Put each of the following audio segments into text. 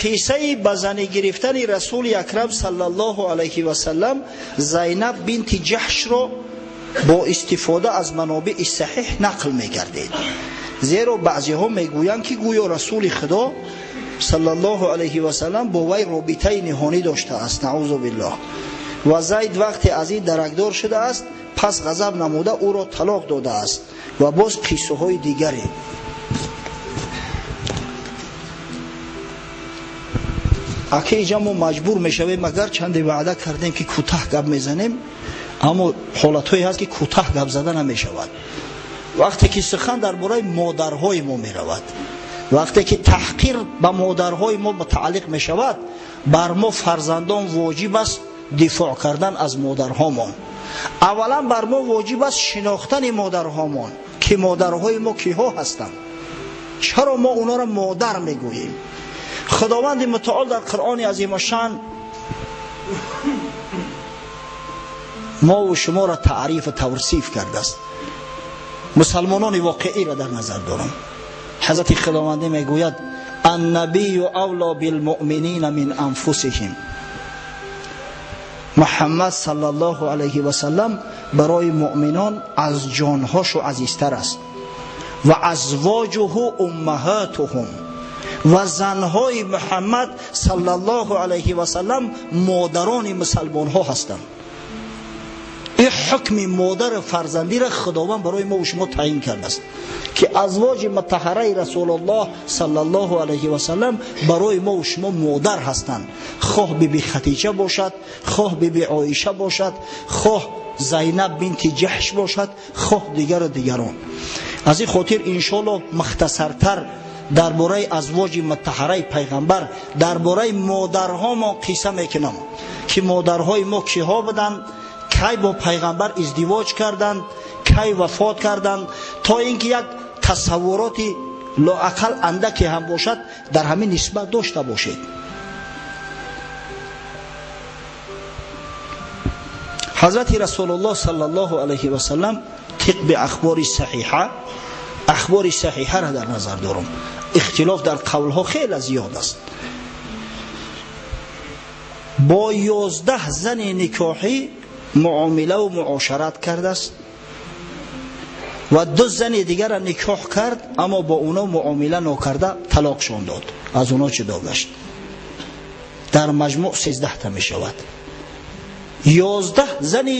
Қиссаи ба занӣ гирифтани Расули Акрам саллаллоҳу алайҳи васаллам Зайнаб бинти Ҷаҳшро бо истифода аз манобеи саҳеҳ нақл мегардид. Зеро баъзеҳо мегӯянд, ки гӯё Расули Худо саллаллоҳу алайҳи васаллам бо вай робитаи ниҳонӣ доштааст, наъузу биллоҳ. Ва Зайд вақте аз ин даракдор шудааст, пас ғазаб намуда ӯро талоқ додааст ва боз қиссаҳои дигаре. Аки инҷа мо маҷбур мешавем, агар чанде ваъда кардем, ки кӯтаҳ гап мезанем, аммо ҳолатҳое ҳаст, ки кӯтаҳ гап зада намешавад. Вақте ки сухан дар бораи модарҳои мо меравад, вақте ки таҳқир ба модарҳои мо мутааллиқ мешавад, бар мо фарзандон воҷиб аст дифоъ кардан аз модарҳомон. Аввалан бар мо воҷиб аст шинохтани модарҳомон, ки модарҳои мо киҳо ҳастанд, чаро мо онҳоро модар мегӯем. Худованди мутаол дар Қуръони азимушшаън мо ва шуморо таъриф ва тавсиф кардааст. Мусалмонони воқеиро дар назар дорам. Ҳазрати Худовандӣ мегӯяд: аннабию авло билмуъминина мин анфусиҳим. Муҳаммад саллаллоҳу алайҳи васаллам барои муъминон аз ҷонҳошу азизтар аст. Ва азвоҷуҳу уммаҳатуҳум. Ва занҳои Муҳаммад саллаллоҳу алайҳи васаллам модарони мусалмонҳо ҳастанд. Ин ҳукми модару фарзандиро Худованд барои мо ва шумо таъин кардааст, ки азвоҷи мутаҳҳараи Расулуллоҳ саллаллоҳу алайҳи васаллам барои мо ва шумо модар ҳастанд. Хоҳ биби Хадиҷа бошад, хоҳ биби Оиша бошад, хоҳ Зайнаб бинти Ҷаҳш бошад, хоҳ дигару дигарон. Аз ин хотир иншоаллоҳ мухтасартар дар бораи азвоҷи мутаҳҳараи пайғамбар, дар бораи модарҳо мо қисса мекунам, ки модарҳои мо киҳо буданд, кай бо пайғамбар издивоҷ карданд, кай вафот карданд, то ин ки як тасаввуроти лоақал андаке ҳам бошад дар ҳамин нисбат дошта бошед. Ҳазрати Расулуллоҳ саллаллоҳу алайҳи васаллам тибқи ахбори саҳиҳа, ахбори саҳиҳаро дар назар дорам, ихтилоф дар қавлҳо хеле зиёд аст, бо 11 зани никоҳӣ муомилаву муошарат кардааст ва 2 зани дигарро никоҳ кард, аммо бо онҳо муомила нокарда талоқшон дод, аз онҳо ҷудо гашт. Дар маҷмӯъ 13 та мешавад. 11 зани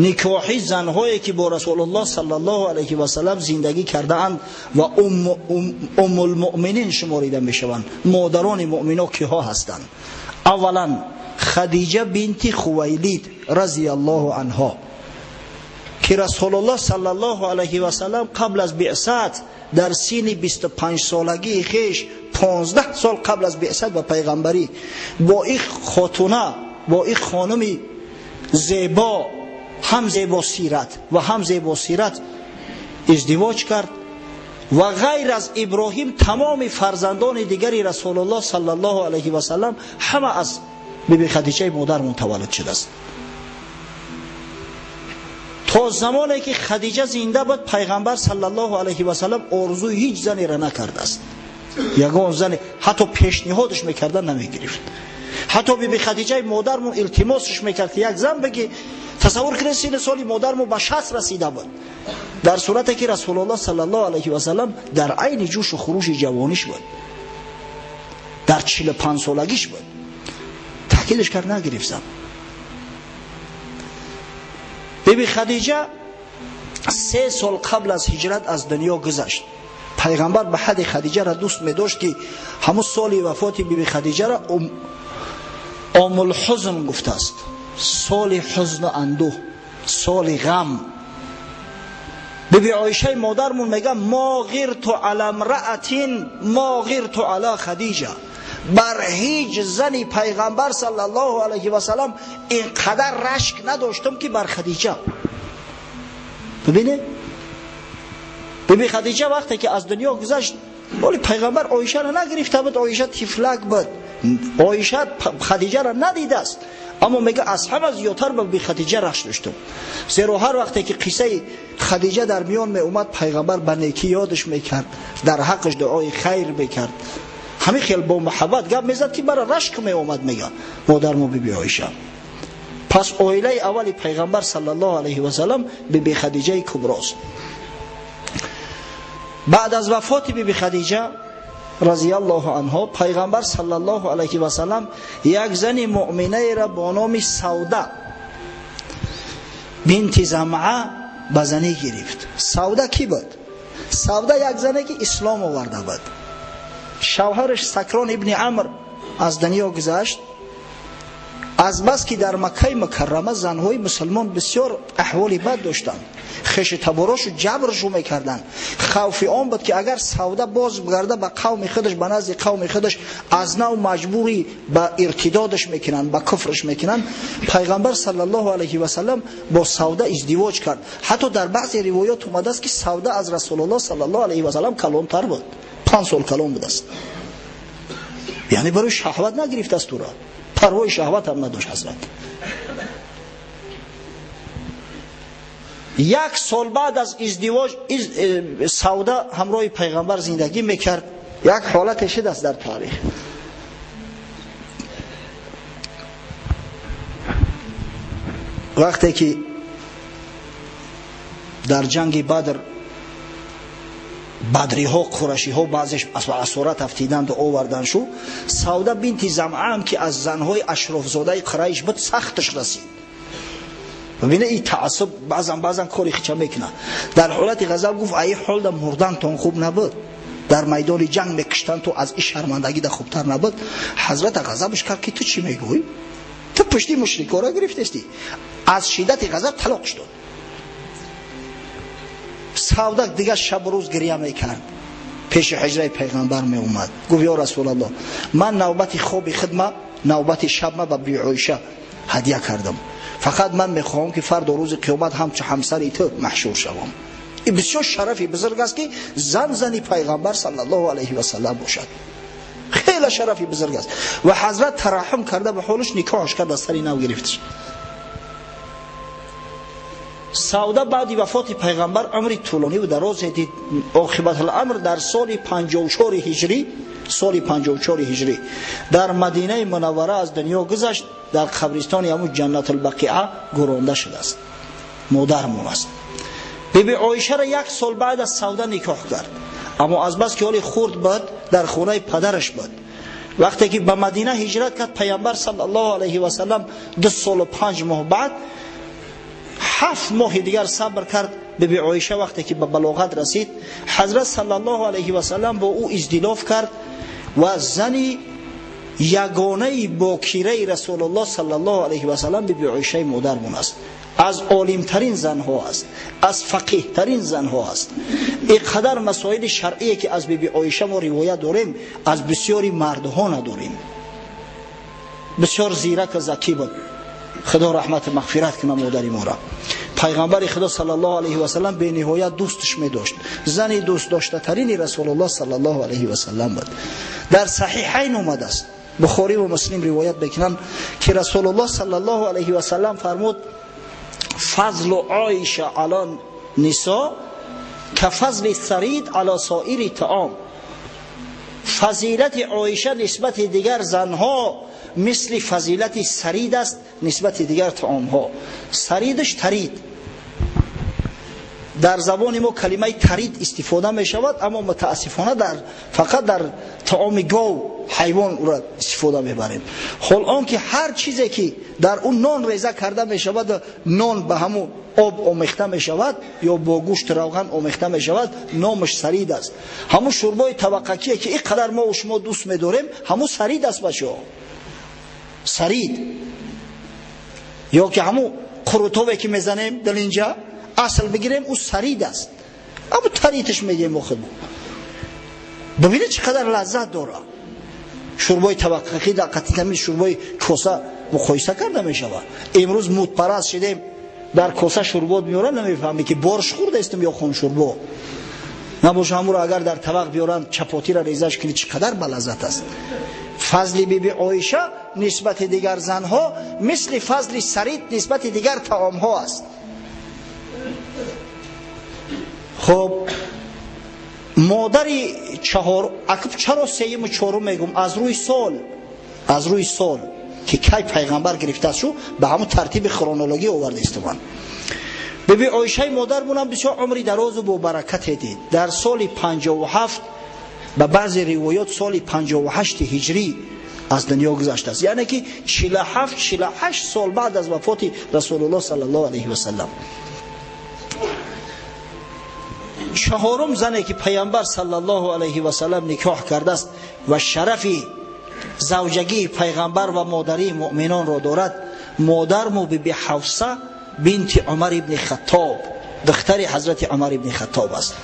никоҳӣ, занҳое ки бо Расулуллоҳ саллаллоҳу алайҳи васаллам зиндагӣ кардаанд ва уммулмуъминин шуморида мешаванд, модарони муъмино киҳо ҳастанд? Аввалан Хадиҷа бинти Хувайлид разияллоҳу анҳо, ки Расулуллоҳ саллаллоҳу алайҳи васаллам қабл аз биъсат дар синни 25 солагии хеш, 15 сол қабл аз биъсат ба пайғамбарӣ, бо ин хотуна, бо ин хонуми зебо, ҳам зебосират ва ҳам зебосират издивоҷ кард ва ғайр аз Иброҳим тамоми фарзандони дигари Расулуллоҳ саллаллоҳу алайҳи васаллам ҳама аз биби Хадиҷаи модармон таваллуд шудааст. То замоне ки Хадиҷа зинда буд, пайғамбар саллаллоҳу алайҳи васаллам орзуи ҳеҷ занеро накардааст. Ягон зане ҳатто пешниҳодаш мекарда намегирифт. Ҳатто биби Хадиҷаи модармон илтимосаш мекард, ки як зан бигӣ. Тасаввур кунед, синни соли модармон ба 60 расида буд, дар сурате ки Расулуллоҳ саллаллоҳу алайҳи васаллам дар айни ҷӯшу хурӯши ҷавониш буд, дар 45 солагиш буд. Таъкидаш кард, нагирифт зан. Биби Хадиҷа 3 сол қабл аз ҳиҷрат аз дунё гузашт. Пайғамбар ба ҳадди Хадиҷаро дӯст медошт, ки ҳамун соли вафоти биби Хадиҷаро омулҳузн гуфтааст, соли ҳузну андӯҳ, соли ғам. Биби Оишаи модармон мега: мо ғирту ала мраатин мо ғирту ала Хадиҷа. Бар ҳеҷ зани пайғамбар саллаллоҳу алайҳи васаллам ин қадар рашк надоштам, ки бар Хадиҷа. Бибинед, биби Хадиҷа вақте ки аз дунё гузашт, вале пайғамбар Оишаро нагирифта буд, Оиша тифлак буд, Оиша Хадиҷаро надидааст, аммо мега аз ҳама зиёдтар ба биби Хадиҷа рашк доштам. Зеро ҳар вақте ки қиссаи Хадиҷа дар миён меомад, пайғамбар ба некӣ ёдаш мекард, дар ҳаққаш дуои хайр мекард. Ҳамин хел бо муҳаббат гап мезад ки бара рашк меомад, мега модармо Биби Оиша. Пас оилаи аввали пайғамбар саллаллоҳу алайҳи васаллам Биби Хадиҷаи Куброст. Баъд аз вафоти Биби Хадиҷа разияллоҳу анҳо пайғамбар саллаллоҳу алайҳи васаллам як зани муъминаеро бо номи Савда бинти Замъа ба занӣ гирифт. Савда кӣ буд? Савда як зане ки ислом оварда буд. Шавҳараш Сакрон ибни Амр аз дунё гузашт. Аз бас ки дар Маккаи Мукаррама занҳои мусулмон бисёр аҳволи бад доштанд, хеши таборошу ҷабршу мекарданд. Хавфи он буд ки агар Савда боз гарда ба қавми худаш, ба назди қавми худаш аз нав маҷбурӣ ба иртидодаш мекунанд, ба куфраш мекунанд. Пайғамбар саллаллоҳу алайҳи васаллам бо Савда издивоҷ кард. Ҳатто дар баъзе ривоят омадааст ки Савда аз Расулуллоҳ саллаллоҳу алайҳи васаллам калонтар буд, 5 сол калон будааст. Яъне барои шаҳват нагирифтааст ӯро, парвои шаҳват ҳам надошт ҳазрат. Як сол баъд аз издивоҷ Савда ҳамроҳи пайғамбар зиндагӣ мекард. Як ҳолате шудааст дар таърих. Вақте ки дар ҷанги Бадр бадриҳо, қурашиҳо баъзеш аз асорат афтиданду овардан шу, Савда бинти Замъа ки аз занҳои ашрофзодаи Қурайш буд, сахташ расид. Бибине ин таассуб баъзан кори хича мекунад. Дар ҳолати ғазаб гуфт: ай ҳолда мурдантон хуб набуд, дар майдони ҷанг мекуштанд, ту аз ин шармандагида хубтар набуд. Ҳазрата ғазабаш кард ки ту чӣ мегӯӣ? Ту пушти мушрикора гирифтестӣ. Аз шиддати ғазаб талоқш дод. Савда дигар шабу рӯз гиря мекард. Пеши ҳиҷраи пайғамбар меомад. Гуфт: ё Расулаллоҳ, ман навбати хоби хидма, навбати шабма ба Биби Оиша ҳадя кардам. Фақат ман мехоҳам ки фардо рӯзи қиёмат ҳамчун ҳамсари ту маҳшур шавам. Ин бисёр шарафи бузург аст ки зан зани пайғамбар саллаллоҳу алайҳи васаллам бошад. Хеле шарафи бузург аст. Ва ҳазрат тараҳҳум карда ба ҳолаш никоҳаш кард, аз сари нав гирифташ. Савда баъди вафоти пайғамбар умри тӯлонӣ ва дарозе дид. Оқибатуламр дар соли 54 ҳиҷрӣ, соли 54 ҳиҷрӣ дар Мадинаи Мунаввара аз дунё гузашт. Дар қабристони ҳамун Ҷаннатулбақиа гӯронда шудааст. Модармон аст. Биби Оишаро як сол баъд аз Савда никоҳ кард. Аммо аз бас ки ҳоли хурд буд, дар хонаи падараш буд. Вақте ки ба Мадина ҳиҷрат кард, пайғамбар саллаллоҳу алайҳи васаллам 2 солу 5 моҳ баъд 7 моҳи дигар сабр кард. Биби Оиша вақте ки ба балоғат расид, ҳазрат саллаллоҳу алайҳи васаллам бо ӯ издилоф кард ва зани ягонаи бокираи Расулуллоҳ саллаллоҳу алайҳи васаллам Биби Оишаи модармон аст. Аз олимтарин занҳо аст, аз фақиҳтарин занҳо аст. Ин қадар масоили шаръие ки аз Биби Оиша мо ривоят дорем, аз бисёри мардҳо надорем. Бисёр зирак ва закӣ буд. Худо раҳмату мағфират кунад модари моро. Пайғамбари Худо саллаллоҳу алайҳи васаллам бениҳоят дӯсташ медошт. Зани дӯстдоштатарини Расулуллоҳ саллаллоҳу алайҳи васаллам буд. Дар Саҳиҳайн омадааст, Бухорӣ ва Муслим ривоят мекунанд ки Расулуллоҳ саллаллоҳу алайҳи васаллам фармуд: фазлу Оиша ала нисо кафазли сарид ала соири таом. Фазилати Оиша нисбати дигар занҳо мисли фазилати сарид аст нисбати дигар таомҳо. Саридаш тарид. Дар забони мо калимаи тарид истифода мешавад, аммо мутаассифона фақат дар таоми гов, ҳайвон ӯро истифода мебарем. Ҳол он ки ҳар чизе ки дар он нон реза карда мешавад, нон ба ҳамун об омехта мешавад ё бо гӯшт равған омехта мешавад, номаш сарид аст. Ҳамун шӯрбои таваққакие ки ин қадар мо шумо дӯст медорем, ҳамун сарид аст, бачаҳо. Сарид ё ки ҳамун қурутове ки мезанем дар инҷа асл бигирем, ӯ сарид аст. Аммо тариташ мегӯем мо худмо. Бибинед чӣ қадар лаззат дорад. Шӯрбои таваққақӣ дар қатитами шӯрбои коса муқоиса карда мешавад. Имрӯз мудпараст шидем, дар коса шӯрбо меоранд, намефаҳмӣ ки борш хӯрдаистем ё хуншӯрбо. Набоша ҳамуро агар дар тавақ биёранд, чапотиро резаш кунӣ, чӣ қадар балаззат аст. Фазли Биби Оиша нисбати дигар занҳо мисли фазли сарид нисбати дигар таомҳо аст. Хуб, Модари чаҳор, чаро сеюму чорум мегум? Аз рӯи сол, аз рӯи сол ки кай пайғамбар гирифтааст, шу ба ҳамун тартиби хронологӣ овардаисту ман. Биби Оишаи модармонам бисёр умри дарозу бобаракате дид. Дар соли 57, ба баъзе ривоят соли 58 ҳиҷрӣ аз дунё гузаштааст, яъне ки 47, 48 сол баъд аз вафоти Расулуллоҳ саллаллоҳу алайҳи васаллам. Чаҳорум зане ки пайғамбар саллаллоҳу алайҳи васаллам никоҳ кардааст ва шарафи завҷагии пайғамбар ва модарии муъминонро дорад, модарму биби Ҳафса бинти Умар ибни Хаттоб, духтари ҳазрати Умар ибни Хаттоб аст.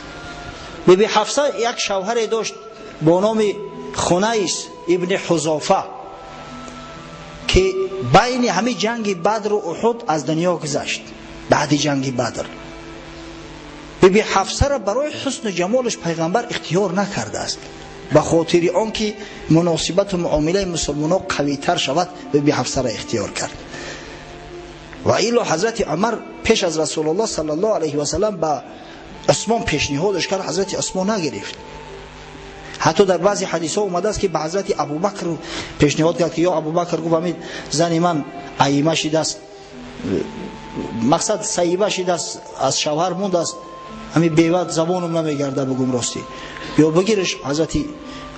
Биби Ҳафса як шавҳаре дошт бо номи Хунайс ибни Ҳузофа, ки байни ҳамин ҷанги Бадру Уҳуд аз дунё гузашт. Баъди ҷанги Бадр биби Ҳафсаро барои ҳусну ҷамолаш пайғамбар ихтиёр накардааст, ба хотири он ки муносибату муомилаи мусулмонҳо қавитар шавад, биби Ҳафсаро ихтиёр кард. Ва илло ҳазрати Умар пеш аз Расулуллоҳ саллаллоҳу алайҳи васаллам ба Усмон пешниҳодаш кард, ҳазрати Усмон нагирифт. Ҳатто дар баъзе ҳадисҳо омадааст, ки ба ҳазрати Абубакр пешниҳод кард, ки ё Абубакр, гуфт, ҳамин зани ман аима шидааст, мақсад саиба шидааст, аз шавҳар мондааст, ҳамин бева забонам намегарда, бугум ростӣ, ё бигириш. Ҳазрати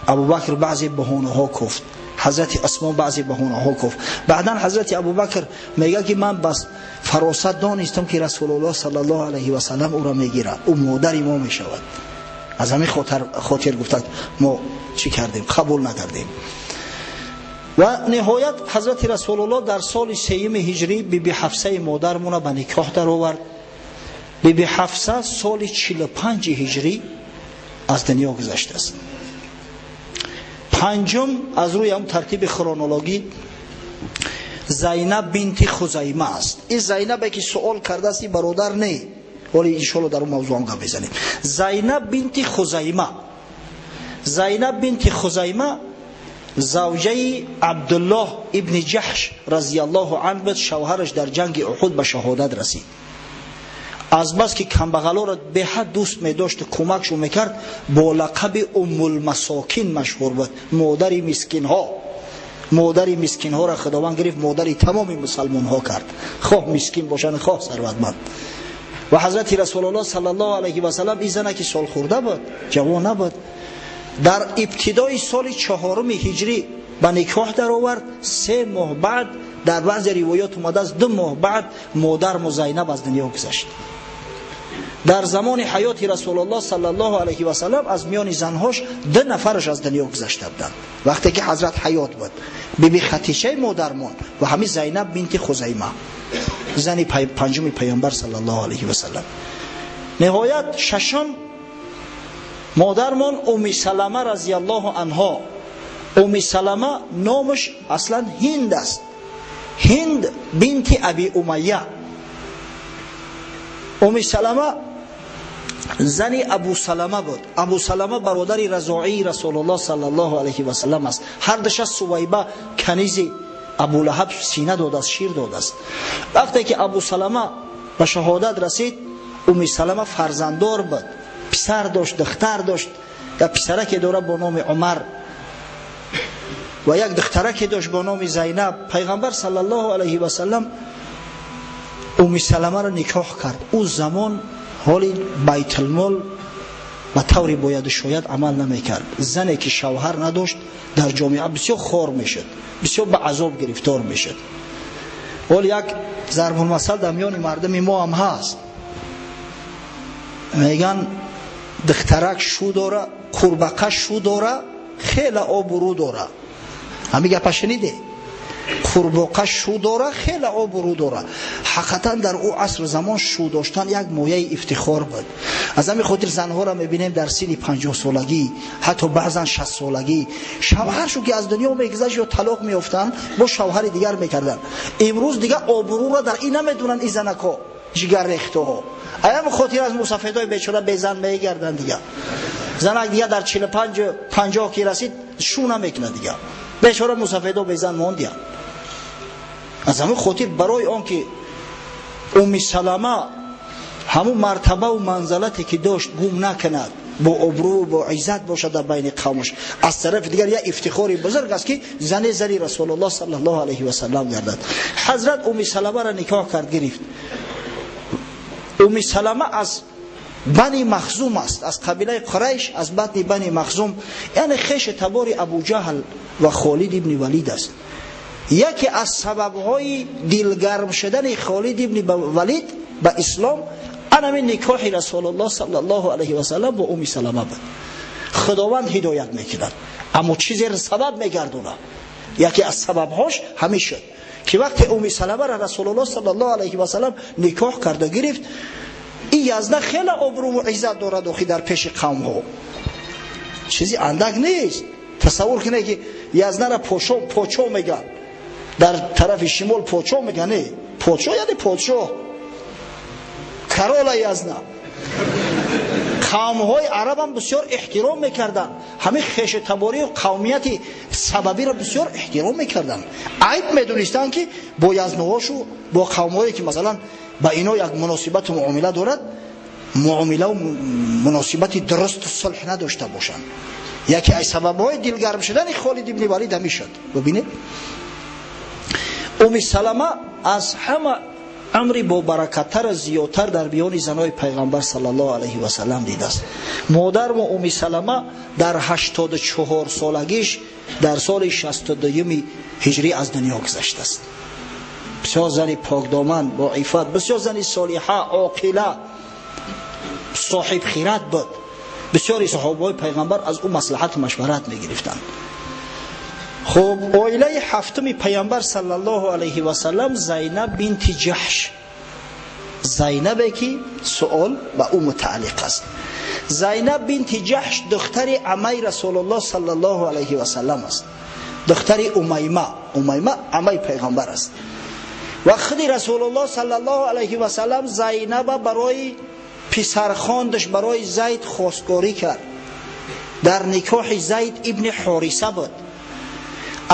Абубакр баъзе баҳонаҳо гуфт, ҳазрати Усмон баъзе баҳонаҳо гуфт. Баъдан ҳазрати Абубакр мегӯяд, ки ман бас фаросат донистам, ки Расулуллоҳ саллаллоҳу алайҳи васаллам ӯро мегирад, ӯ модари мо мешавад. Аз ҳамин хотир гуфтад, мо чӣ кардем, қабул накардем. Ва ниҳоят ҳазрати Расулуллоҳ дар соли сеюми ҳиҷрӣ биби Ҳафсаи модармона ба никоҳ даровард. Биби Ҳафса соли 45 ҳиҷрӣ аз дунё гузаштааст. Панҷум аз рӯи ҳам тартиби хронологӣ Зайнаб бинти Хузайма аст. Ин Зайнабе ки суол кардааст, ин бародар не, вале иншоалло дар он мавзӯъ ҳам гап мезанем. Зайнаб бинти Хузайма, Зайнаб бинти Хузайма завҷаи Абдуллоҳ ибни Ҷаҳш разияллоҳу анҳу буд. Шавҳараш дар ҷанги Уҳуд ба шаҳодат расид. Аз бас ки камбағалоро беҳад дӯст медошту кӯмакшон мекард, бо лақаби Уммулмасокин машҳур буд, модари мискинҳо. Модари мискинҳоро Худованд гирифт, модари тамоми мусалмонҳо кард, хоҳ мискин бошанд, хоҳ сарватманд. Ва ҳазрати Расулуллоҳ саллаллоҳу алайҳи васаллам ин зане ки солхӯрда буд, ҷавон набуд, дар ибтидои соли 4 ҳиҷрӣ ба никоҳ даровард. 3 моҳ баъд, дар баъзе ривоят омадааст 2 моҳ баъд, модарму Зайнаб аз дунё гузашт. Дар замони ҳаёти Расулуллоҳ саллаллоҳу алайҳи васаллам аз миёни занҳош 2 нафараш аз дунё гузашта буданд вақте ки ҳазрат ҳаёт буд: биби Хатичаи модармон ва ҳамин Зайнаб бинти Хузайма, зани панҷуми пайғамбар саллаллоҳу алайҳи васаллам. Ниҳоят шашум модармон Умми Салама разияллоҳу анҳо. Умми Салама номаш аслан Ҳинд аст, Ҳинд бинти Аби Умайя. Умми Салама зани Абу Салама буд. Абу Салама бародари разоии Расулуллоҳ саллаллоҳу алайҳи васаллам аст. Ҳар душа Сувайба канизи Абулаҳаб сина додааст, шир додааст. Вақте ки Абу Салама ба шаҳодат расид, Умми Салама фарзанддор буд, писар дошт, духтар дошт. Як писараке дорад бо номи Умар ва як духтараке дошт бо номи Зайнаб. Пайғамбар саллаллоҳу алайҳи васаллам Умми Саламаро никоҳ кард. Ӯ замон ҳоли байтулмол ба тавре бояду шояд амал намекард. Зане ки шавҳар надошт, дар ҷомеа бисёр хор мешуд, бисёр ба азоб гирифтор мешуд. Ҳол як зарбулмасал дар миёни мардуми мо ҳам ҳаст, меган духтарак шу дора, қурбақа шу дора, хеле обрӯ дора. Ҳамин гапа шуниде? Қурбоқа шу дора, хеле обрӯ дора. Ҳақиқатан дар ӯ асру замон шу доштан як мояи ифтихор буд. Аз ҳамин хотир занҳоро мебинем дар синни 50 солагӣ, ҳатто баъзан 60 солагӣ шавҳаршу ки аз дунё мегузашт ё талоқ меёфтанд, бо шавҳари дигар мекарданд. Имрӯз дигар обрӯро дар ин намедонанд, ин занакҳо ҷигаррехтаҳо. Ҳамин хотир аз мусафедои бечора безан мегарданд. Дигар занак дигар дар 45, 50 ки расид, шу намекунад, дигар бечора мусафедо безан мондиянд. Аз ҳамин хотир барои он ки Умми Салама ҳамун мартабаву манзалате ки дошт гум накунад. бо обрӯ, бо иззат бошад дар байни қавмаш. Аз тарафи дигар як ифтихори бузург аст ки зане зани Расулуллоҳ саллаллоҳу алайҳи васаллам гардад. Ҳазрат Умми Саламаро никоҳ кард, гирифт. Умми Салама аз Бани Махзум аст, аз қабилаи Қурайш, аз батни Бани Махзум, яъне хеши табори Абу Ҷаҳл ва Холид ибни Валид аст. Яке аз сабабҳои дилгарм шудани Холид ибни Валид ба ислом ана ҳамин никоҳи Расулуллоҳ саллаллоҳу алайҳи васаллам бо Умми Салама буд. Худованд ҳидоят мекунад, аммо чизеро сабаб мегардонад. Яке аз сабабҳош ҳамин шуд ки вақте Умми Саламаро Расулуллоҳ саллаллоҳу алайҳи васаллам никоҳ карда гирифт, ин язна хеле обрӯву иззат дорад охи дар пеши қавмҳо. Чизи андак нест. Тасаввур кунед ки язнара почо мегӯянд, дар тарафи шимол почо мегӯянд. Не, почо яъне подшоҳ, карола язна. Қавмҳои арабам бисёр эҳтиром мекарданд, ҳамин хешутаборию қавмияти сабабиро бисёр эҳтиром мекарданд. Айб медонистанд ки бо язнаҳошу бо қавмҳое ки масалан ба ино як муносибату муомила дорад, муомилаву муносибати дурусту сулҳ надошта бошанд. Яке аз сабабҳои дилгарм шудани Холид ибни Валид ҳамин шуд. Бубинед, Умми Салама аз ҳама амри бобаракаттар зиёдтар дар биёни занои пайғамбар саллаллоҳу алайҳи васаллам дидааст. Модармо Умми Салама дар 84 солагиш дар соли 62 ҳиҷрӣ аз дунё гузаштааст. Бисёр зани покдоман, боифат, бисёр зани солиҳа, оқила, соҳибхират буд. Бисёри саҳобаҳои пайғамбар аз ӯ маслиҳату машварат мегирифтанд. Хуб, оилаи ҳафтуми пайғамбар саллаллоҳу алайҳи васаллам Зайнаб бинти Ҷаҳш. Зайнабе ки суол ба ӯ мутааллиқ аст. Зайнаб бинти Ҷаҳш духтари амаи Расулуллоҳ саллаллоҳу алайҳи васаллам аст, духтари Умайма. Умайма амаи пайғамбар аст. Ва худи Расулуллоҳ саллаллоҳу алайҳи васаллам Зайнаба барои писархондаш, барои Зайд хостгорӣ кард. Дар никоҳи Зайд ибни Ҳориса буд.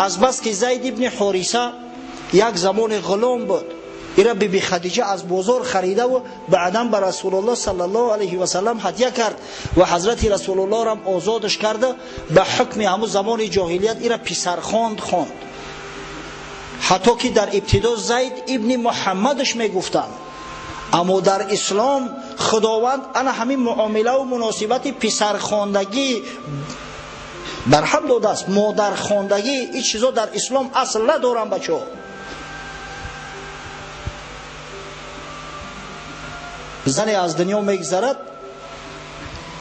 Азбаски Зайд ибни Ҳориса як замони ғулом буд, ира Биби Хадиҷа аз бозор харидаву баъдан ба Расулуллоҳ саллаллоҳу алайҳи васаллам ҳадя кард ва ҳазрати Расулуллоҳрам озодаш карда, ба ҳукми ҳамун замони ҷоҳилият ира писархонд хонд. Ҳатто ки дар ибтидо Зайд ибни Муҳаммадаш мегуфтанд, аммо дар ислом Худованд ана ҳамин муомилаву муносибати писархондагӣ барҳам додааст. Модархондагӣ, ин чизо дар ислом асл надоранд, бачаҳо. Зане аз дунё мегзарад,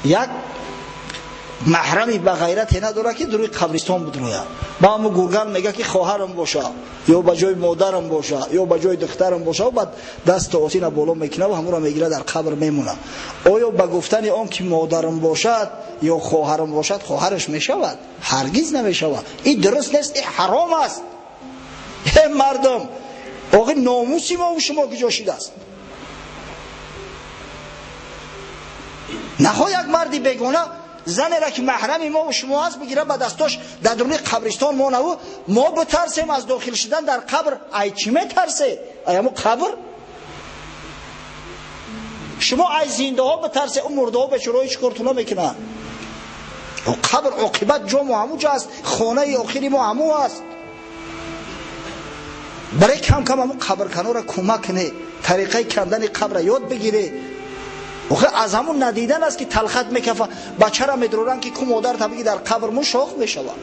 як маҳрами ба ғайрате надорад ки дуруи қабристон бидрояд. Ба ҳамун гурган мега ки хоҳарам боша, ё ба ҷои модарам боша, ё ба ҷои духтарам боша, баъд дасту осина боло мекунад ва ҳамонро мегирад, дар қабр мемонад. Оё ба гуфтани он ки модарам бошад ё хоҳарам бошад, хоҳараш мешавад? Ҳаргиз намешавад. Ин дуруст нест, ин ҳаром аст. Э мардум, оғи номуси мо шумо куҷо шидааст? Нахоҳ як марди бегона занеро ки маҳрами мо шумо аст бигира ба дастош дар дуруни қабристон монаву мо битарсем аз дохил шудан дар қабр. Ай чӣ метарсе? Ай ҳамун қабр? Шумо ай зиндаҳо битарсе, ӯ мурдаҳо бечораҳо чӣ кортуна мекунанд? Қабр оқибат ҷо мо ҳамун ҷо аст, хонаи охири мо ҳамун аст. Барои кам кам ҳамун қабрканора кӯмак кунед, тариқаи кандани қабра ёд бигиред. Охир аз ҳамун надидан аст ки талхат мекафа. Бачара медроранд ки ку модар табиги дар қабр му шох мешавад.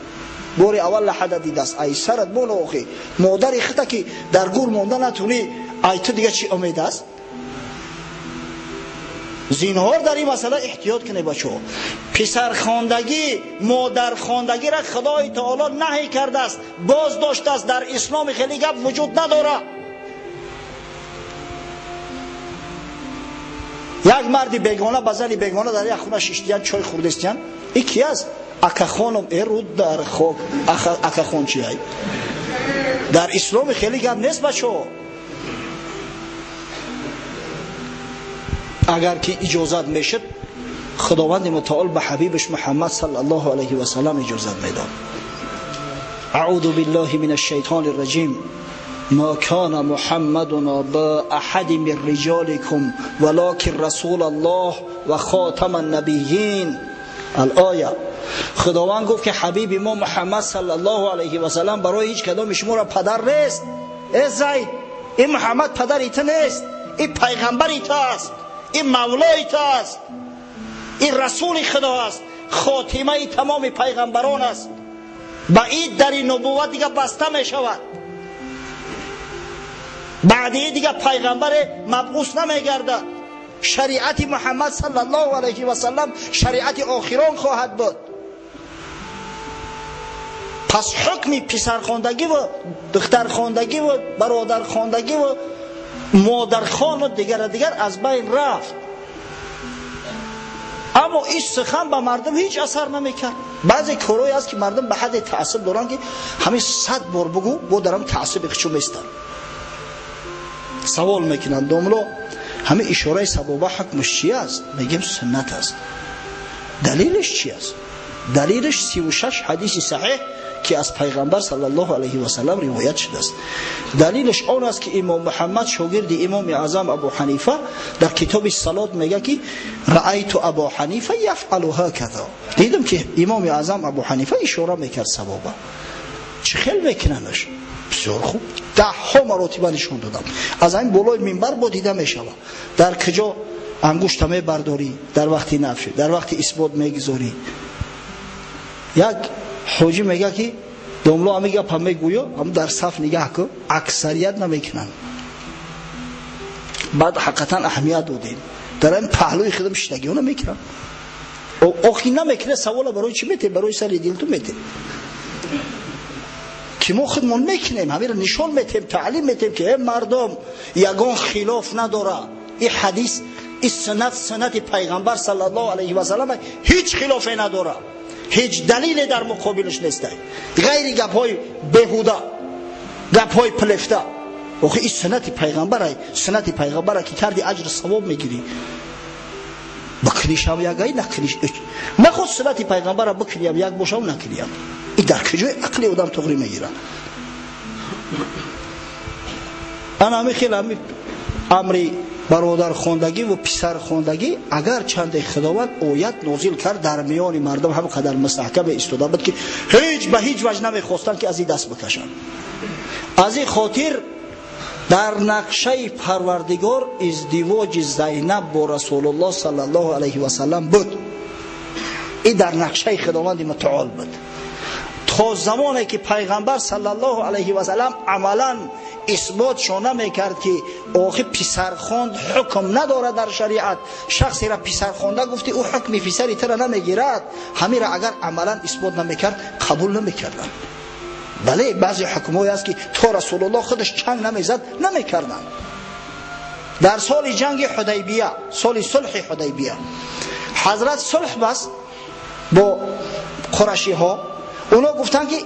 Бори аввал лаҳада дидааст, ай сарат бола. Охи модари хита ки дар гур монда натунӣ, ай ту дига чӣ умед аст? Зинҳор дар ин масъала эҳтиёт кунед, бачаҳо. Писархондагӣ, модархондагиро Худои таоло наҳӣ кардааст, боз доштааст. Дар исломи хеле гап вуҷуд надорад. Як марди бегона ба зани бегона дар як хона шиштиян, чой хӯрдестиян. И ки аст? Акахоном. Э руд дар хок, акахон чи ай? Дар исломи хеле гап нест, бачаҳо. Агар ки иҷозат мешуд, Худованди мутаол ба ҳабибаш Муҳаммад саллаллоҳу алайҳи васаллам иҷозат медод. Аъуду биллаҳи мин ашшайтони рраҷим. ما كان محمد أبا أحد من رجالكم ولكن رسول الله و خاتم النبیین. الآیه. خداوند گفت که حبیب ما محمد صلی الله علیه و سلم برای هیچ کدام شما را پدر نیست. ای زید، این محمد پدر تو نیست، این پیغمبر تو است، این مولای تو است، این رسول خدا است، خاتمه تمام پیغمبران است. با این در نبوت دیگه بسته می شود. بعد دیگه پیغمبر مبعوث نمیگردد. شریعت محمد صلی الله علیه و سلم شریعت آخران خواهد بود. پس حکم پسرخواندگی و دخترخواندگی و برادرخواندگی و مادرخوان و دیگر از بین رفت. اما این سخن به مردم هیچ اثر نمیکرد. بعضی کارهایی هست که مردم به حد تعصب دارن که همین 100 بار بگو با درم تعصب خودشون میستن. سوال میکنن داملا همه اشاره سبابه حکمش چی است؟ میگیم سنت است. دلیلش چی است؟ دلیلش 36 حدیث صحیح که از پیغمبر صلی الله علیه و سلم روایت شده است. دلیلش آن است که امام محمد شاگرد امام اعظم ابو حنیفه در کتاب صلات میگه که رأیت ابو حنیفه یفعل هکذا. دیدم که امام اعظم ابو حنیفه اشاره میکرد سبابه. چه خیل میکننش؟ بسیار خوب. 10 ها مراتبه نشون دادم. از این بالای منبر با دیده میشود. در کجا انگشت میبرداری، در وقتی نفی، در وقتی اثبات میگذاری. یک حاجی میگه که داملا میگه پا میگویا هم در صف نگاه کن، اکثریت نمیکنن. بعد حقیقتا اهمیت دادیم. در این پهلوی خودم شتگی ها نمیکنن. آخی نمیکنه سوالا برای چی میته؟ برای سر دل تو میته. که ما خودمون میکنیم، همین رو نشون میتیم، تعلیم میتیم که مردم یگان خلاف نداره. این حدیث، این سنت، سنت پیغمبر صلی الله علیه و سلم هیچ خلافی نداره، هیچ دلیل در مقابلش نیست، غیر گپ‌های بیهوده، گپ‌های پلفته. آخه این سنت پیغمبره، سنت پیغمبره که کردی اجر ثواب میگیری. بکنیش هم یک نکنیش، نخود سنت پیغمبره بکنیم یک باشم نکنیم. این در کجای عقل آدم تغری میگیره؟ انا همی خیلی همی امری برادرخواندگی و پسرخواندگی اگر چند خداوند آیت نازل کرد در میان مردم هم قدر مستحکم ایستاده بود که هیچ به هیچ وجه نمیخواستند که از این دست بکشند. از این خاطر در نقشه پروردگار ازدواج زینب با رسول الله صلی الله علیه و سلم بود. این در نقشه خداوند متعال بود. تا زمانی که پیغمبر صلی الله علیه و سلم عملا اثبات شونه میکرد که آخه پسرخواند حکم نداره در شریعت، شخصی را پسرخوانده گفتی او حکم پسری تر نمیگیرد، همین را اگر عملا اثبات نمیکرد قبول نمیکردن. بله بعضی حکمایی هست که تا رسول الله خودش چنگ نمیزد نمیکردن. در سال جنگ حدیبیه، سال صلح حدیبیه، حضرت صلح بست با قرشی ها. اونا گفتن که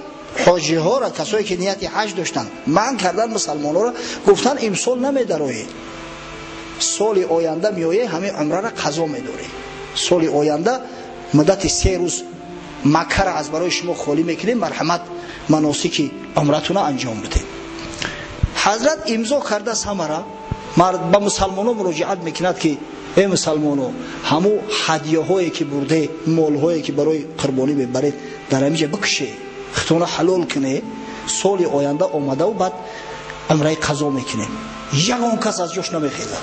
حاجی ها را، کسایی که نیت حج داشتن، منع کردن مسلمان ها را، گفتن امسال نمیدروید، سال آینده میایه همه عمره را قضا میداره. سال آینده مدت 3 روز مکه را از برای شما خالی میکنیم، مرحمت مناسک عمرتون را انجام بدید. حضرت امضا کرده سمره به مسلمان ها مراجعت میکند که ای مسلمانو، همو هدیه هایی که برده، مال هایی که برای قربانی میبرید در همینجا بکشه، خودتون حلال کنه، سال آینده آمده و بعد عمره قضا میکنه. یگان کس از جوش نمیخیزد.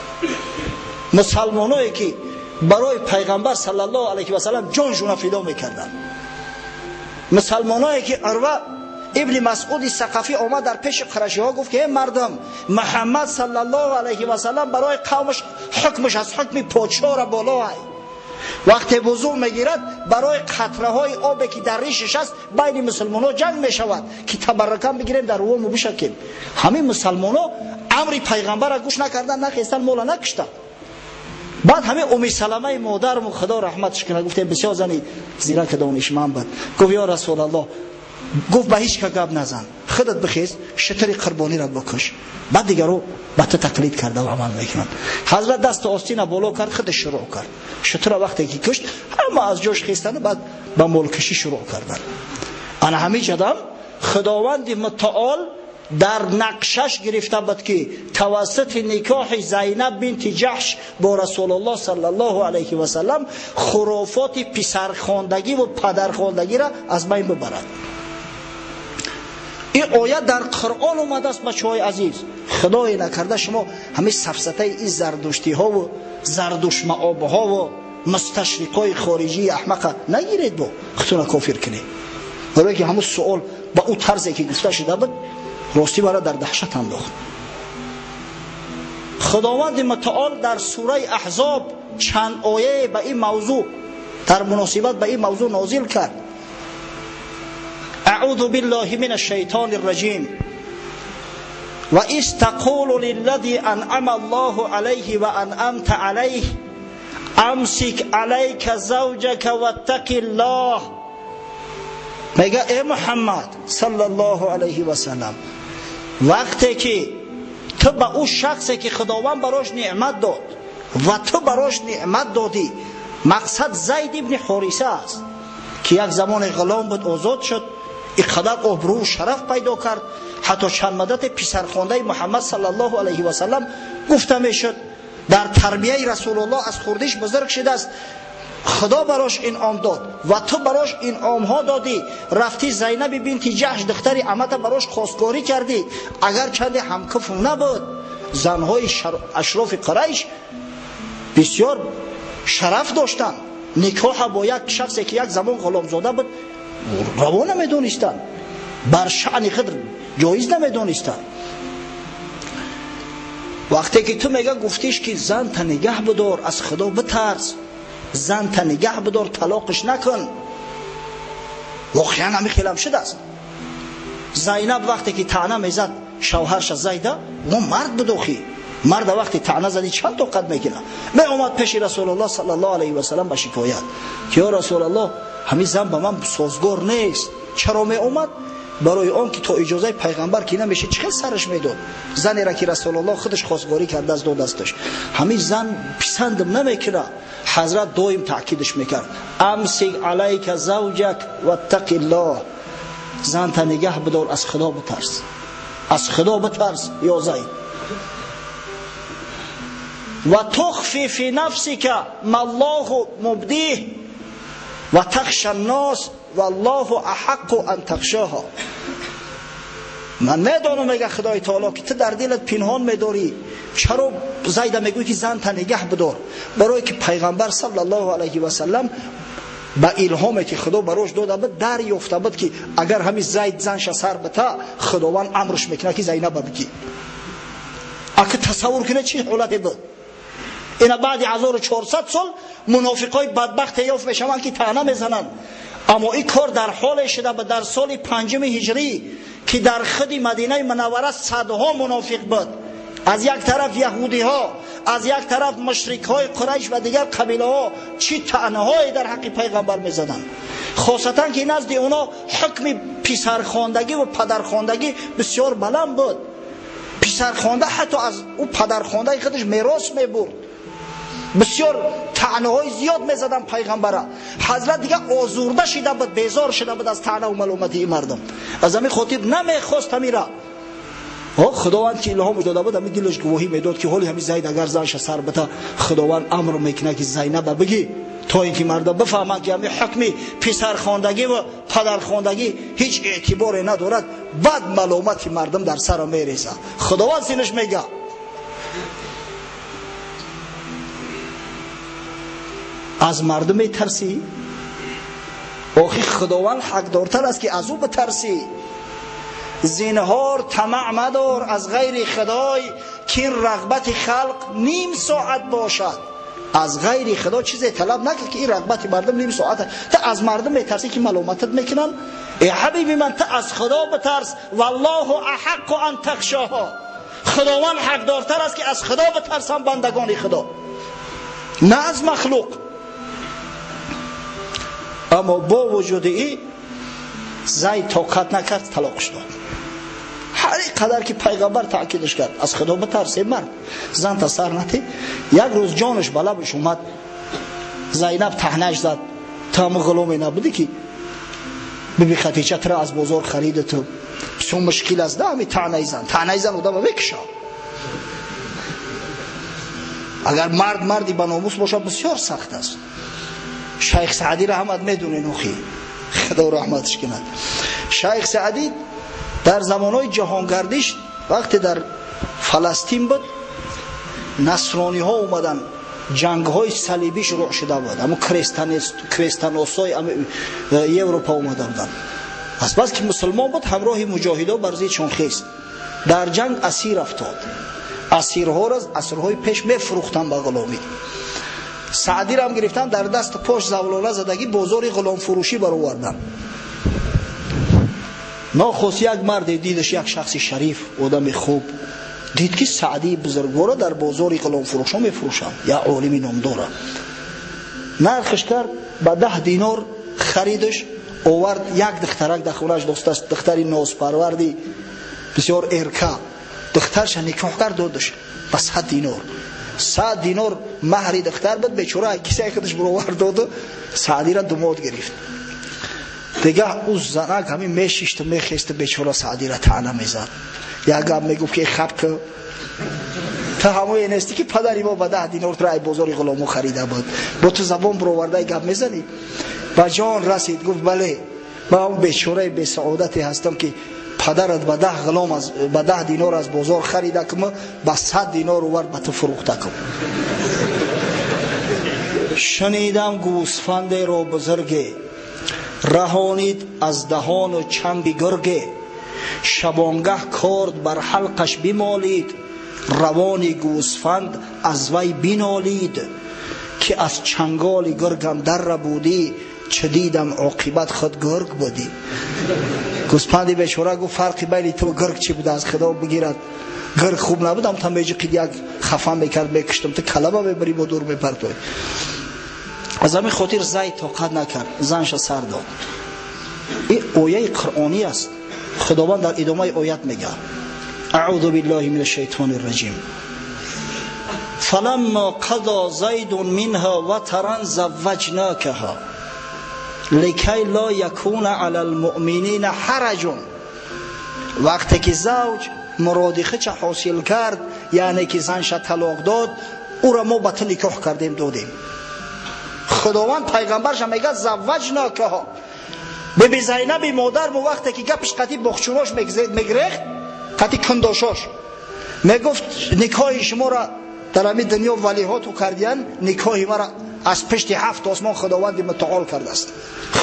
مسلمانایی که برای پیغمبر صلی الله علیه و سلم جانشون فدا میکردن، مسلمانایی که عروه ابن مسعود ثقفی آمد در پیش قرشی ها گفت که ای مردم، محمد صلی الله علیه و سلم برای قومش حکمش از حکم پادشاه را بالا است. وقتی وضو میگیرد برای قطره های آب که در ریشش است بین مسلمان ها جنگ میشود که تبرکان بگیریم در روم بشکیم. همین مسلمان ها امر پیغمبر را گوش نکردن، نخواستن، مولا نکشتن. بعد همه ام سلمه مادرم خدا رحمتش کنه گفتیم بسیار زنی زیرک دانشمند بود، گفت یا رسول الله، گفت به هیچ گپ نزن، خودت بخیز شتر قربانی را بکش، بعد دیگرو به تو تقلید کرده و عمل میکنند. حضرت دست آستین بالا کرد، خودش شروع کرد شتر وقتی که کشت همه از جوش خیستن، بعد به ملکشی شروع کردن. انا همه جدم خداوند متعال дар нақшаш гирифта буд, ки тавассути никоҳи Зайнаб бинти Ҷаҳш бо Расулуллоҳ саллаллоҳу алайҳи васаллам хурофоти писархондагӣ ва падархондагиро аз байн бибарад. Ин оят дар Қуръон омадааст, бачаҳои азиз. Худое накарда шумо ҳамин сафсатаи ин зардуштиҳову зардушмаобҳову мусташриқҳои хориҷии аҳмақа нагиред, бо худтона кофир кунед. Барое ки ҳамун суол ба ӯ тарзе ки гуфта шуда буд, ростӣ мара дар даҳшат андохт. Худованди мутаол дар сураи Аҳзоб чанд ояе ба ин мавзӯъ, дар муносибат ба ин мавзӯъ нозил кард. أعوذ بالله من الشيطان الرجيم. وإذ تقول للذي أنعم الله عليه وأنعمت عليه أمسك عليك زوجك واتق الله. میگه ای محمد صلی الله علیه و سلم، وقتی که تو به او شخصی که خداوند براش نعمت داد و تو براش نعمت دادی، مقصد زید ابن حارثه است که یک زمان غلام بود، آزاد شد، اینقدر آبرو و شرف پیدا کرد، حتی چند مدت پسرخوانده محمد صلی الله علیه و سلم گفته میشد، در تربیه رسول الله از خوردیش بزرگ شده است. خدا براش انعام داد و تو براش انعام ها دادی، رفتی زینب بنت جحش دختر عمت براش خواستگاری کردی، اگر چند همکف نبود. زنهای اشراف قریش بسیار شرف داشتند، نکاح با یک شخصی که یک زمان غلامزاده بود روا نمیدونستند، بر شأن خود جایز نمیدونستند. وقتی که تو میگه گفتیش که زن تا نگه بدار، از خدا بترس، زن تا نگه بدار، طلاقش نکن، واقعا همین خیلی شده است. زینب وقتی که طعنه میزد شوهرش زیده، ما مرد بود، مرد وقتی طعنه زدی چند طاقت میکنه؟ می اومد پیش رسول الله صلی الله علیه و سلم به شکایت که یا رسول الله، همین زن به من سازگار نیست. چرا می اومد؟ برای آن که تا اجازه پیغمبر که نمیشه چه سرش میداد. زنی را که رسول الله خودش خواستگاری کرده از دو دستش، همین زن پسندم نمیکنه. حضرت دائم تاکیدش میکرد، امسک علیک زوجک واتق الله، زن تا نگه بدار، از خدا بترس، از خدا بترس یا زید. و تخفی فی نفسک ما الله مبدیه و تخشى الناس والله احق ان تخشاها. من میدانم، میگه خدای تعالی، که تو در دلت پنهان میداری. چرا زید میگوی که زن تا نگه بدار؟ برای که پیغمبر صلی الله علیه و سلم به الهامی که خدا براش داده بود دریافته بود که اگر همین زید زنش سر بته، خداوند امرش میکنه که زینب بگی. اگه تصور کنه چه حالتی بود. اینا بعد 1400 سال منافقای بدبخت یافت میشوند که طعنه میزنند. اما این کار در حال شده به در سال 5 هجری که در خود مدینه منوره صدها منافق بود، از یک طرف یهودی ها، از یک طرف مشرک های قریش و دیگر قبیله ها، چی طعنه های در حق پیغمبر میزدند. خاصتا که نزد اونا حکم پسرخواندگی و پدرخواندگی بسیار بلند بود. پسرخوانده حتی از او پدرخوانده خودش میراث میبرد. بسیار طعنه های زیاد میزدن پیغمبره. حضرت دیگه آزرده شده بود، بیزار شده بود از طعنه و ملامتی این مردم. از همین خاطر نمیخواست همیره. خداوند که الهام داده بود، همین دلش گواهی میداد که حالی همین زید اگر زنش سر بته، خداوند امر میکنه که زینب بگی، تا اینکه مردم بفهمند که همین حکم پسرخواندگی و پدرخواندگی هیچ اعتباری ندارد. بعد ملامت مردم در سر میریزه. خداوند سینش میگه از مردم میترسی؟ آخی خداوند حقدارتر است که از او بترسی. زینهار طمع مدار از غیر خدای، که این رغبت خلق نیم ساعت باشد. از غیر خدا چیزی طلب نکن که این رغبت مردم نیم ساعت. تو از مردم میترسی که ملامتت میکنن؟ ای حبیبی من، تو از خدا بترس. والله احق ان تخشاها. خداوند حقدارتر است که از خدا بترسن بندگان خدا، نه از مخلوق. اما با وجود این زید طاقت نکرد، طلاقش داد. هر قدر که پیغمبر تاکیدش کرد از خدا بترس مرد، زن تا سر نتی. یک روز جانش به لبش اومد، زینب طعنه‌اش زد، تو هم غلامی نبودی که بیبی خدیجه تو را از بازار خرید، تو Бисёр мушкил аст, да, ҳами таънаи зан. Таънаи зан одама мекушад. Агар мард марди ба номус бошад, бисёр сахт аст. Шайх Саъдиро ҳамат медонед, охи. Худо раҳматш кунад. Шайх Саъдӣ дар замонҳои ҷаҳонгардиш вақте дар Фаластин буд, насрониҳо омаданд, ҷангҳои салибӣ шурӯъ шуда буд. Ҳамун крестаносҳои Европа омада буданд. Аз бас ки мусулмон буд, ҳамроҳи муҷоҳидо бар зиддшон хест. Дар ҷанг асир афтод. Асирҳоро асрҳои пеш мефурӯхтанд ба ғуломӣ. Саъдиро ҳам гирифтан, дар даст пош завлона задагӣ бозори ғуломфурӯшӣ бароварданд. Нохост як марде дидаш, як шахси шариф, одами хуб, дид ки Саъдии бузургворо дар бозори ғуломфурӯшон мефурӯшанд, як олими номдора. Нархш кард ба 10 динор харидаш, овард. Як духтарак дар хонааш доштааст, духтари нозпарварди бисёр эрка. Духтарша никоҳ кард, додаш ба 100 динор. 100 динор маҳри духтар буд, бечора кисаи худаш баровард доду Саъдиро думод гирифт. Дигар ӯ занак ҳамин мешишту мехесту бечора Саъдиро таъна мезад. Як гап мегуфт ки хаб ку, ту ҳамое нестӣ ки падари мо ба 10 динор туро ай бозори ғуломо харида буд, бо ту забон баровардаи гап мезанӣ. Ба ҷон расид, гуфт бале, ман он бечораи бесаодате ҳастам ки падарат ба 10 ғулом аз ба 10 динор аз бозор харида кум, ба 100 динор овард ба ту фурӯхта кум. Шунидам гӯсфандеро бузурге раҳонид аз даҳону чанги гурге, шабонгаҳ корд бар ҳалқаш бимолид, равони гӯсфанд аз вай бинолид, ки аз чанголи гургам дарра будӣ, чӣ дидам оқибат худ гург будӣ. Гӯсфанди бечора гуфт фарқи байни ту гург чӣ буда, аз худо бигирад. Гург хуб набудам, та меҷиқид як хафа мекард, мекуштам, ту калама мебарӣ, бо дур мепартоӣ. Аз ҳамин хотир Зайд тоқат накард, занша сар дод. Ин ояи қуръонӣ аст. Худованд дар идомаи оят мегӯяд: аъузу биллаҳи мин ашшайтони рраҷим, фаламма қадо зайдун минҳа ватаран завваҷнакаҳа ликай ло якуна ала лмуъминина ҳараҷун. Вақте ки завҷ муроди худша ҳосил кард, яъне ки занша талоқ дод, ӯро мо ба ту никоҳ кардем, додем. Худованд пайғамбарша мегӯяд завваҷнакаҳа. Биби Зайнаби модар мо вақте ки гапш қати боғчунош мегирехт, қати кундошош мегуфт никоҳи шуморо дар ҳамин дунё валиҳоту кардиян, никоҳи мара аз пишти 7 осмон Худованди мутаол кардааст.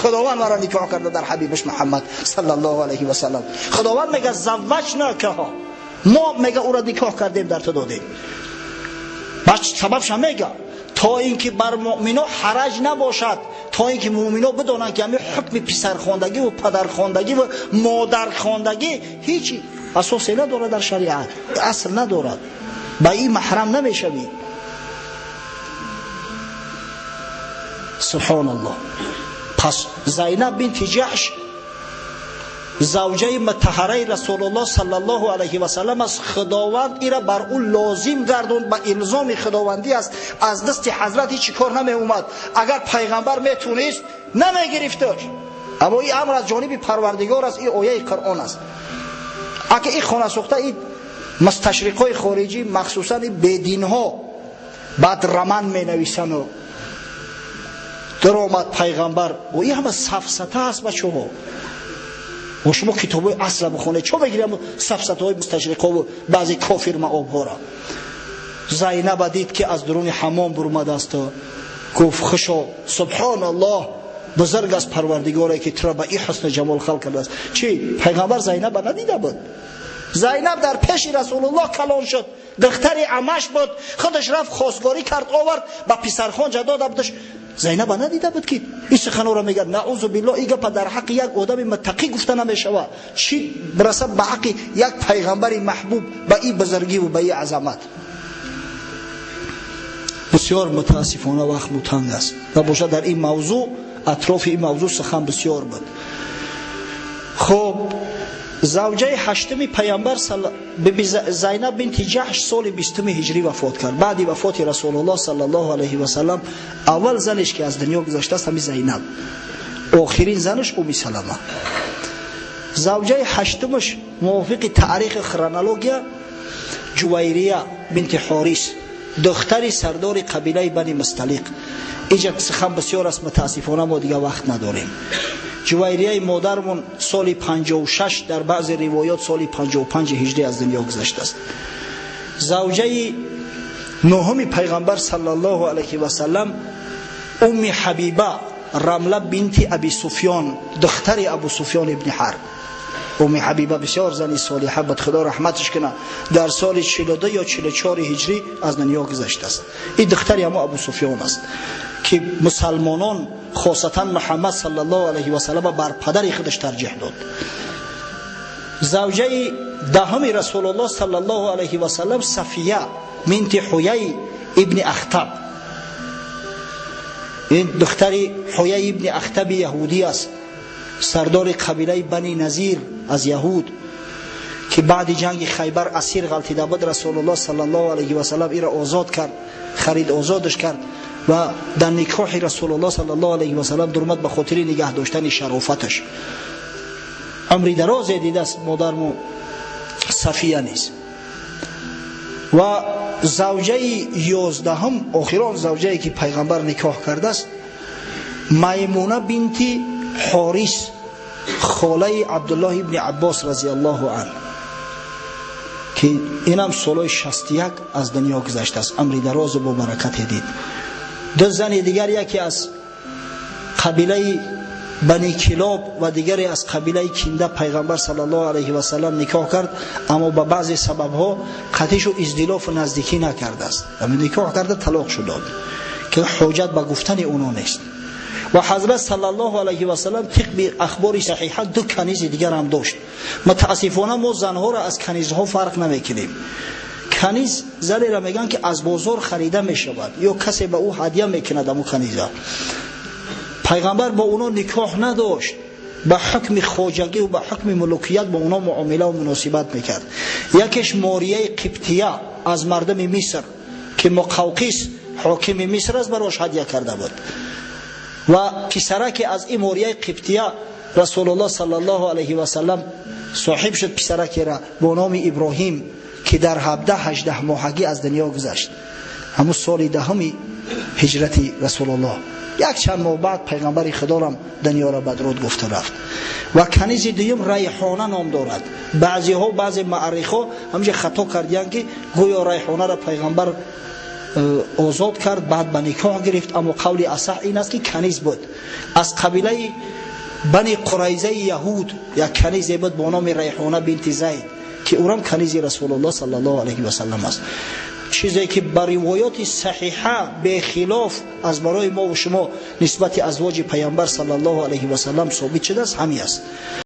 Худованд мара никоҳ карда дар ҳабибаш Муҳаммад саллаллоҳу алайҳи васаллам. Худованд мега завваҷнакаҳа, мо мега ӯро никоҳ кардем, дар ту додем. Баъд сабабша мега то ин ки бар муъмино ҳараҷ набошад, то ин ки муъмино бидонанд ки ҳамин ҳукми писархондагӣ ва падархондагӣ ва модархондагӣ ҳеҷ асосе надорад дар шариат, асл надорад, ба ин маҳрам намешавӣ. Субҳоналлоҳ. Пас Зайнаб бинти Ҷаҳш завҷаи мутаҳараи Расулуллоҳ саллаллоҳу алайҳи васаллам аст. Худованд ира бар ӯ лозим гардонд, ба илзоми худовандӣ аст. Аз дасти ҳазрат ҳеҷ кор намеомад. Агар пайғамбар метунист намегирифташ, аммо ин амр аз ҷониби Парвардигор аст, ин ояи Қуръон аст. Ака ин хонасӯхта, ин мусташриқҳои хориҷӣ, махсусан ин бединҳо баъд роман менависану даромад пайғамбар. Ин ҳама сафсата аст, бачаҳо. Ва шумо китобҳои асла бихонед, чо мегирем сафсатаҳои мусташриқҳову баъзе кофир маобҳоро. Зайнаба дид ки аз дуруни ҳаммом бурумадасту гуфт хушо, субҳоналлоҳ, бузург аст Парвардигоре ки туро ба ин ҳусну ҷамол халқ кардааст. Чӣ пайғамбар Зайнаба надида буд? Зайнаб дар пеши Расулуллоҳ калон шуд, духтари амаш буд, худаш рафт хостгорӣ кард, овард ба писархонҷа дода будаш. Зайнаба надида буд ки ин суханҳоро мегӯяд. Наузу биллоҳ, ин гапа дар ҳаққи як одами муттақӣ гуфта намешавад, чӣ бирасад ба ҳаққи як пайғамбари маҳбуб ба ин бузургиву ба ин азамат. Бисёр мутаассифона вақт мутанг аст ва бошад дар ин мавзӯъ, атрофи ин мавзӯъ сухан бисёр буд. Хуб, завҷаи ҳаштуми пайғамбар биби Зайнаб бинти Ҷаҳш соли 20 ҳиҷрӣ вафот кард. Баъди вафоти Расулуллоҳ саллаллоҳу алайҳи васаллам аввал занеш ки аз дунё гузаштааст ҳамин Зайнаб, охирин занаш Уми Салама. Завҷаи ҳаштумаш мувофиқи таърихи хронология Ҷувайрия бинти Ҳорис, духтари сардори қабилаи Бани Мусталиқ. Инҷа сухан бисёр аст, мутаассифона мо дига вақт надорем. Ҷувайрияи модармон соли 56, дар баъзе ривоят соли 55 ҳиҷрӣ аз дунё гузаштааст. Завҷаи нуҳуми пайғамбар саллаллоҳу алайҳи васаллам Умми Ҳабиба Рамла бинти Аби Суфён, духтари Абу Суфён ибни Ҳарб. Умми Ҳабиба бисёр зани солиҳа буд, Худо раҳматаш кунад, дар соли 42 ё 44 ҳиҷрӣ аз дунё гузаштааст. Ин духтари ҳамо Абу Суфён аст ки мусалмонон хосатан Муҳаммад саллаллоҳу алайҳи васаллам бар падари худаш тарҷиҳ дод. Завҷаи даҳуми Расулуллоҳ саллаллоҳу алайҳи васаллам Сафия бинти Ҳуяй ибни Ахтаб. Ин духтари Ҳуяй ибни Ахтаби яҳудӣ аст, сардори қабилаи Бани Назир аз яҳуд, ки баъди ҷанги Хайбар асир ғалтида буд. Расулуллоҳ саллаллоҳу алайҳи васаллам иро озод кард, харид озодаш кард ва дар никоҳи Расулуллоҳ саллаллоҳу алайҳи васаллам дурмад ба хотири нигаҳ доштани шарофаташ. Умри дарозе дидааст модарму Сафия низ. Ва завҷаи 11-ум, охирон завҷае ки пайғамбар никоҳ кардааст, Маймуна бинти Ҳорис, холаи Абдуллоҳ ибни Аббос разияллоҳу анҳу, ки инам солҳои 61 аз дунё гузаштааст. Амри дарозу бо баракате дид. Ду зани дигар, яке аз қабилаи Бани Килоб ва дигаре аз қабилаи Кинда пайғамбар саллаллоҳу алайҳи васаллам никоҳ кард, аммо ба баъзе сабабҳо қатишу издилофу наздикӣ накардааст. Никоҳ карда талоқ шуд дод, ки ҳоҷат ба гуфтани оно нест. Ва ҳазрат саллаллоҳу алайҳи васаллам тибқи ахбори саҳиҳа ду канизи дигар ҳам дошт. Мутаассифона мо занҳоро аз канизҳо фарқ намекунем. Каниз занеро мегӯянд, ки аз бозор харида мешавад ё касе ба ӯ ҳадя мекунад аму каниза. Пайғамбар бо оно никоҳ надошт, ба ҳукми хоҷагӣ ва ба ҳукми мулукият бо оно муомила ва муносибат мекард. Якеш Морияи Қибтия аз мардуми Миср, ки Муқавқис ҳокими Миср аст, барош ҳадя карда буд. Ва писараке аз ин Морияи Қибтия Расулуллоҳ саллаллоҳу алайҳи васаллам соҳиб шуд, писаракера бо номи Иброҳим, ки дар 17-18 моҳагӣ аз дунё гузашт. Ҳамун соли 10-уми ҳиҷрати Расулуллоҳ. Як чанд моҳ баъд пайғамбари Худорам дунёро бадруд гуфта рафт. Ва канизи дуюм Райҳона ном дорад. Баъзеҳо, баъзе муаррихҳо ҳамҷа хато кардиянд, ки гӯё Райҳонаро пайғамбар озод кард, баъд ба никоҳ гирифт, аммо қавли асаҳ ин аст, ки каниз буд. Аз қабилаи Бани Қурайзаи яҳуд як канизе буд бо номи Райҳона бинти Зайд, ки ӯрам канизи Расулуллоҳ саллаллоҳу алайҳи васаллам аст. Чизе ки ба ривоёти саҳиҳа бехилоф аз барои мо ва шумо нисбати азвоҷи пайғамбар саллаллоҳу алайҳи васаллам собит шудааст, ҳамин аст.